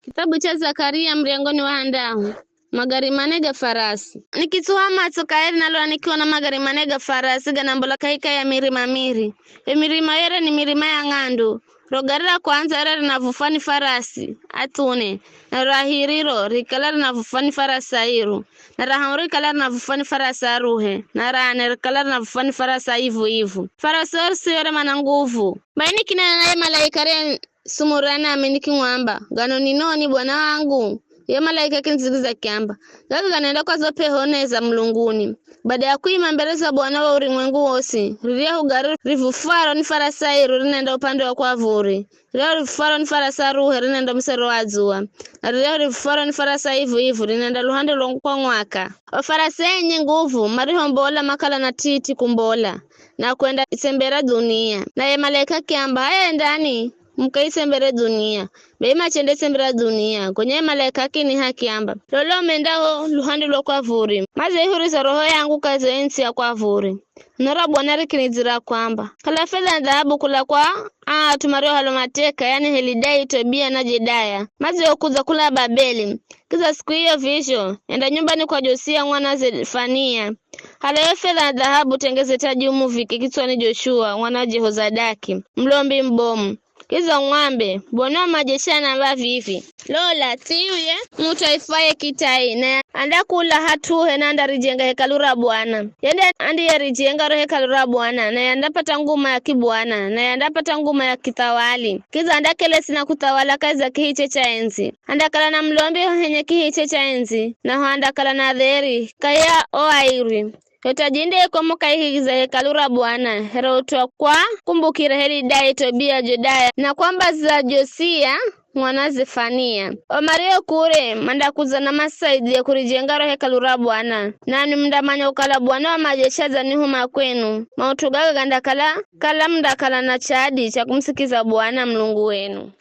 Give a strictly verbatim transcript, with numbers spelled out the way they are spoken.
Kithabu cha Zakaria, muryango ni wa handahu. Magari mane ga farasi. Nikitsuha matso kaheri, nalola nikiona magari mane ga farasi ganambola kahika ya mirima miri. Yo mirima yere ni mirima ya ng'andu. Ro gari ra kwandza yere rinavufwa ni farasi athune, na ro ra hiriro rikala rinavufwa ni farasi airu, na ra hahu rikala rinavufwa ni farasi aruhe, na ra ne rikala rinavufwa ni farasi aivu-ivu. Farasi orisi yere mana nguvu. Bai nikinena naye malaika re sumurira nami nikimwamba, "Gano ni noni, bwana wangu?" Ye malaika akindzigiza akiamba, "Gaga ganaenda kwa zo p'eho ne za mulunguni." Bada ya kuima mbere za Bwana wa urumwengu wosi, riryahu gari rivufwaro ni farasi airu rinenda upande wa kwavuri, riryahu rivufwaro ni farasi aruhe rinenda musero wa dzuwa, na riryahu rivufwaro ni farasi aivu-ivu rinenda luhande lwa kwa mwaka. O farasi enye nguvu marihombola makala na titi kumbola, na kwenda itsembera dhunia. Naye malaika akiamba, "H'aya endani, mukaitsembere dhunia." Bai machendaitsembera dhunia, gonya ye malaika akiniha akiamba, "Lola umenda ho luhande lwa kwavuri, madze ihuriza roho yangu kahi za yo ntsi ya kwavuri." Neno ra Bwana rikinidzira kwamba, "Kala fedha na dhahabu kula kwa aa at'u mariohalwa mateka, yani Helidai, Tobia na Jedaya, madze okudza kula Babeli. Kidza siku iyo vizho, enda nyumbani kwa Josia mwana Zefania. Hala yo fedha na dhahabu, utengeze taji umuvike kitswani Joshua mwana Jehozadaki, mulombi mubomu. Kidza umwambe, 'Bwana wa majeshi anaamba vivi, Lola, thiyuye mut'u aifwaye Kitai, naye andakula hat'uhe na andarijenga hekalu ra Bwana. Ye nde andiyerijenga ro hekalu ra Bwana, naye andapata nguma ya kibwana, naye andapata nguma ya kithawali. Kidza andakelesi na kuthawala kahi za kihiche cha endzi. Andakala na mulombi ho henye kihiche cha endzi, naho andakala na dheri kahi ya o airi. Yo taji nde ikomo kahi za hekalu ra Bwana, here ut'u wa kumbukira Helidai, Tobia, Jedaya, na kwambaza Josia mwana Zefania. O mario kure mandakudza na masaidhie kurijenga ro hekalu ra Bwana, nanwi mundamanya kukala Bwana wa majeshi adzanihuma kwenu. Maut'u gaga gandakala kala mundakala na chadi cha kumusikiza Bwana Mulungu wenu."